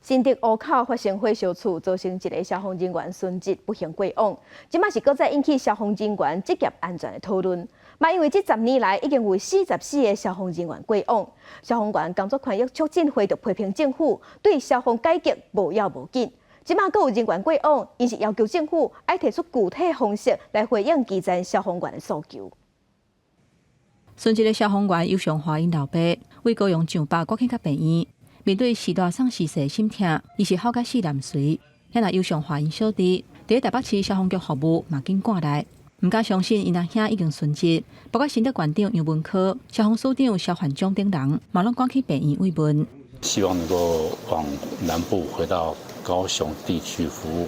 新竹湖口發生火燒厝，造成一个消防人員殉職不幸過往。這馬是閣再引起消防人員職業安全的討論。嘛，因為這10年來已經有44個消防人員過往，消防員工作權益促進會就批評政府對消防改革無要無緊。這馬閣有人員過往，𪜶是要求政府愛提出具體方式來回應基層消防員的訴求。殉職的消防員游尚華𪜶老爸，為高雄上北趕去到病院。面對時大送時細的心痛，伊是哭甲死難隨。遐若游尚華𪜶小弟，佇台北市消防局服務，嘛緊趕來，毋敢相信𪜶阿兄已經殉職。包括新竹縣長楊文科、消防署長蕭煥忠等人，嘛攏趕去病院慰問。希望能夠往南部回到高雄地區服務。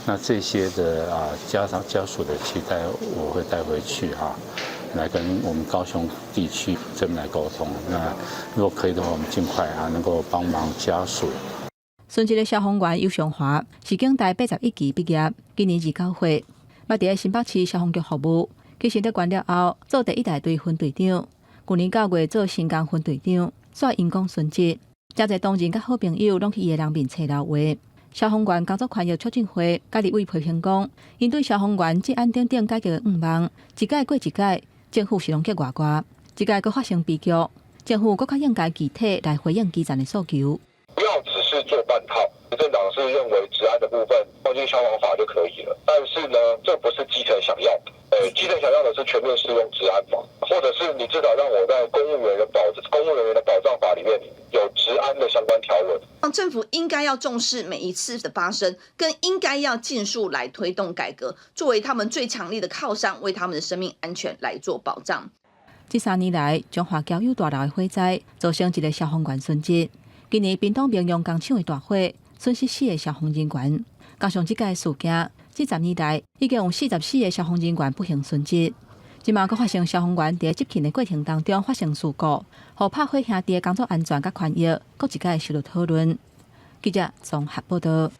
那這些的啊家長家屬的期待，我會帶回去哈，來跟我們高雄地區這邊來溝通。那如果可以的話，我們盡快啊能夠幫忙家屬。殉職的消防員游尚華是警大81期畢業，今年29歲，捌佇咧新北市消防局服務。去新竹縣了後，做第一大隊分隊長。舊年9月做新江分隊長，煞因公殉職。誠濟同仁佮好朋友攏去伊的人面前留話。消防員工作權益促進會佮立委批評講，𪜶對消防員職安等等改革的願望，一屆過一屆，政府是攏激外外，這屆閣發生悲劇，政府閣較應該具體來回應基層的訴求。不要只是做半套，政黨是認為職安的部分放進消防法就可以了，但是呢，這不是基層想要的。基層想要的是全面適用職安法，或者是你至少讓我在公務人員的保障法裡面有職安的相關條文。政府應該要重視每一次的發生，更應該要盡速來推動改革，作為他們最強力的靠山，為他們的生命安全來做保障。這3年來，彰化交友大樓的火災造成一个消防員殉職。今年屏東明陽工廠的大火，損失四个消防人員。加上這屆事件，這10年來已經有44個消防人員不幸殉職。這馬閣發生消防員佇執勤的過程當中發生事故，予拍火兄弟的工作安全佮權益，閣一擺受到討論。記者綜合報道。